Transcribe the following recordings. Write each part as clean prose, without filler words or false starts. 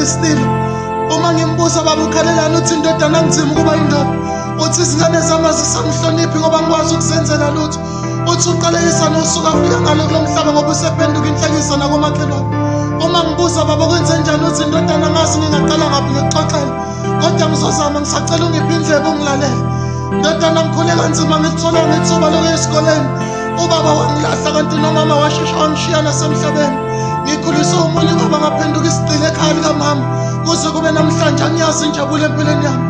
kamnandi isililo. Uma ngimbuza baba ukhalelani uthi indodana anginzima ukuba indoda. Uthi izingane zami azisangihloniphi ngoba ngikwazi ukuzenzela lutho. Uthi uqalekisa nosuku afika ngalo kulo mhlaba ngoba usephenduka inhlekisa nakomakhelwane. Uma ngibuza baba kwenze njani uthi indodana ngazi ngingaqala ngaphi ngikuxoxele. Kodwa ngizozama ngisacela ungiphe indlebe ungilalele. Ndodana ngikhule kanzima ngilithola ngethuba lokuya esikoleni. Ubaba wangilahla kanti nomama washesha wangishiya nasemhlabeni. Ngikhuliswe omunye ubaba ngaphenduka isigqila ekhaya likamama kuze kube namhlanje angiyazi injabulo empilweni yami.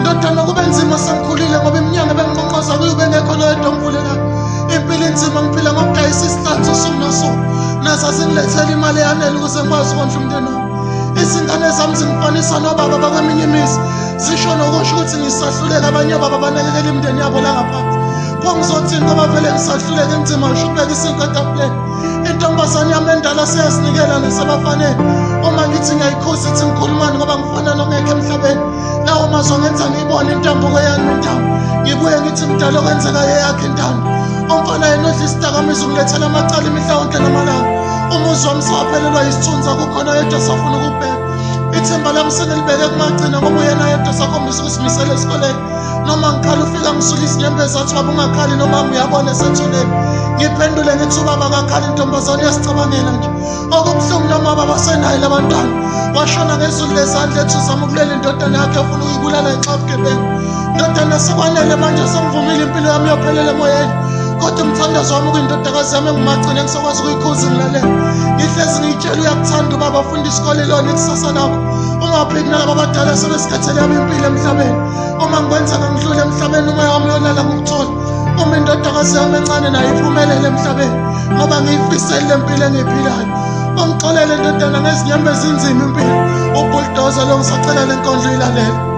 Ndodana kube nzima sengikhulile ngoba iminyango ebenginqonqoza kuyo ubengekho noyedwa ongivulelayo. Impilo inzima ngiphila ngokudayisa isihlanzi usuku nosuku. Nazo azingiletheli imali eyanele ukuze ngikwazi ukondla umndeni wami. Izingane zami zingifanisa nobaba bakweminye imizi. Zisho nokusho ukuthi ngisahluleka abanye obaba banakekela imindeni yabo la ngaphandle. Pho ngizothini ngoba vele ngisahluleka inzima ngisho ukubeka isinkwa etafuleni. Intombazane yami endala seyazinikela nasebafaneni. Uma ngithi ngiyayikhuza ithi ngikhulumani ngoba ngifana nongekho emhlabeni. Lawo mazwi angenza ngiyibone intambo kweyami intambo. Ngibuye ngithi mdala okwenzeka eyakhe intambo. Umfana yena udla isidakamizwa ungilethela amacala imihla yonke namalanga. Umuzi wami sewaphelelwa yisithunzi akukhona yedwa safuna ukubheka. Ithemba lami sengilibeke kumagcina ngoba uyena yedwa sakhombisa ukuzimisela esikoleni. Noma ngikhala ufika ngisula izinyembezi athi baba ungakhali noma uyabona esethuleni. Ngiphendule ngithi ubaba akakhali intombazane uyasicabangela nje. Okubuhlungu noma baba senaye labantwana. Washona ngezulu lezandla ethi uzama ukulwela indodana yakhe afuna ukuyibulala ngenxa yobugebengu. Ndodana sekwanele manje sengivumile impilo yami yophelela emoyeni. Kodwa umthandazo wami kuyindodakazi yami engumagcina engisakwazi ukuyikhuza ngilalele. Ngihlezi ngiyitshela uyakuthanda ubaba funda isikole lona ikusasa lakho. Ungaphiki nalaba abadala sebesikhathele yami impilo emhlabeni. Uma ngikwenzeka ngidlule emhlabeni umoya wami uyolala ngokuthola. Uma indodakazi yami encane nayo iphumelele emhlabeni ngoba ngiyifisele le mpilo engiyiphilayo. Ungixolele ndodana ngezinyembezi inzima impilo. Ubuldoza lo ngisacela le nkondlo ilalele.